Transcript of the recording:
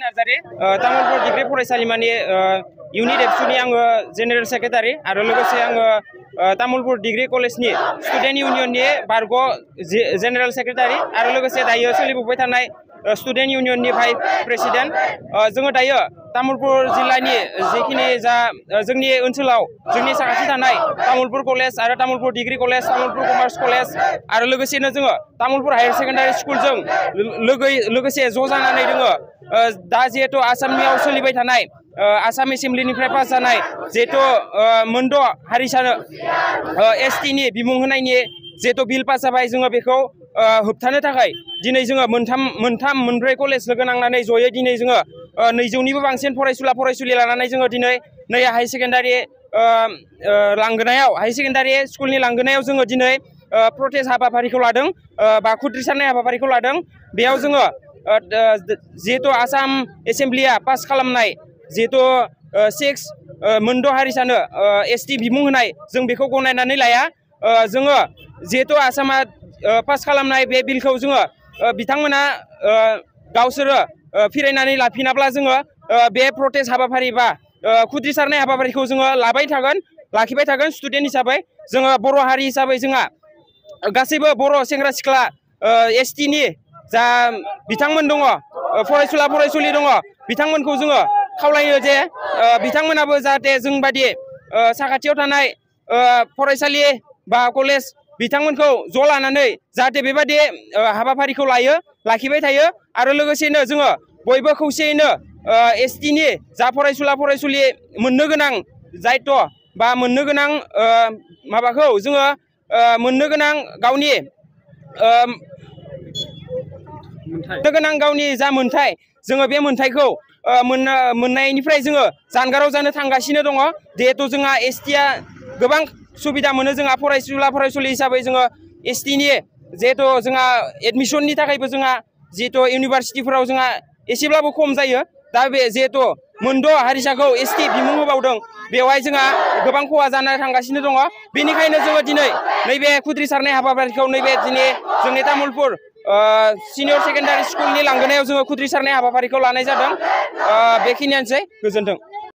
Narzary Tamulpur degree फरायसालिमानि unit एबसुनि आङो जेनेरेल सेक्रेटारि आरो लोगोसे आङो तामुलपुर डिग्री कलेजनि स्टुडेन्ट इउनियननि बारग' जेनेरेल सेक्रेटारि आरो लोगोसे दायो सोलिबोबाय थानाय स्टुडेन्ट इउनियननि भाइस प्रेसिडेन्ट जोङो दायो तामुलपुर जिल्लानि जिखिनि जा जोंनि ओनसोलाव जोंनि साखाथि थानाय तामुलपुर कलेज आरो Tamulpur degree college Tamulpur commerce college आरो लोगोसेनो जोङो तामुलपुर हायर सेकेन्डारि स्कुलजों लोगोसे ज' जानानै दोङो दा जिहेतु आसामनियाव सोलिबाय थानाय आसाम एसेम्ब्लिनिफ्राय पास जानाय जिहेतु मोनद' हारिसानो एसटिनि बिमुं होनायनि जिहेतु बिल पास जाबाय जोङो बेखौ होबथानो थाखाय दिनै जोङो मोनब्रै कलेज लोगो नांनानै जयै दिनै जोङो 200निबो बांसिन फरायसुला फरायसुलि लानानै जोङो दिनै नै हाई सेकेन्डारि लांगोनायाव हाई सेकेन्डारि स्कुलनि लांगोनायाव जोङो दिनै प्रटेस्ट हाबाफारिखौ लादों बा खुद्रिसारनाय हाबाफारिखौ लादों बेयाव जोङो जिहेतु आसाम एसेम्ब्लिया पास खालामनाय जिहेतु 6 मोनद' हारिसानो एसटि बिमुं होनाय जों बेखौ गनायनानै लाया जोङो जिहेतु आसामा पास खालामनाय बे बिलखौ जोङो बिथांमोना गावसोरो फिरायनानै लाफिनाब्ला जोङो बे प्रटेस्ट हाबाफारि बा खुद्रिसारनाय हाबाफारिखौ जोङो लाखिबाय थागोन स्टुडेन्ट हिसाबै जोङो बर' हारि हिसाबै जोंहा गासैबो बर' सेंग्रा सिख्ला एसटिनि जा बिथांमोन दङ फरायसुला फरायसुलि दङ बिथांमोनखौ जोङो खावलायो जे बिथांमोनाबो जाहाथे जोंबादि साखाथियाव थानाय फरायसालि बा कलेज बिथांमोनखौ ज' लानानै जाहाथे बेबादि हाबाफारिखौ लाखिबाय थायो आरो लोगोसेनो जोङो बयबो खौसेयैनो एसटिनि जा फरायसुला फरायसुलि मोननो गोनां दायित्व बा मोननो गोनां माबाखौ जोङो मोननो गोनां गावनि जा मोन्थाय जोङो बे मोन्थायखौ मोननायनिफ्राय जोङो जानगाराव जानो थांगासिनो दङ जिहेतु जोंहा एसटिया गोबां सुबिदा मोनो जोंहा फरायसुला फरायसुलि हिसाबै जोङो एसटिनि जिहेतु जोंहा एडमिसननि थाखायबो जोंहा जिहेतु इउनिभारसिटिफोराव जोंहा एसेब्लाबो खम जायो दा बे जिहेतु मोनद' हारिसाखौ एसटि बिमुं होबावदों बेवहाय जोंहा गोबां खहा जाना थांगासिनो दङ बेनिखायनो जोङो दिनै नैबे खुद्रिसारनाय हाबाफारिखौ नैबे दिनै जोंनि तामुलपुर सिनियर सेकेन्डारि स्कुलनि लांगोनायाव जोङो खुद्रिसारनाय हाबाफारिखौ लानाय जादों बेखिनियानोसै गोजोन्थों।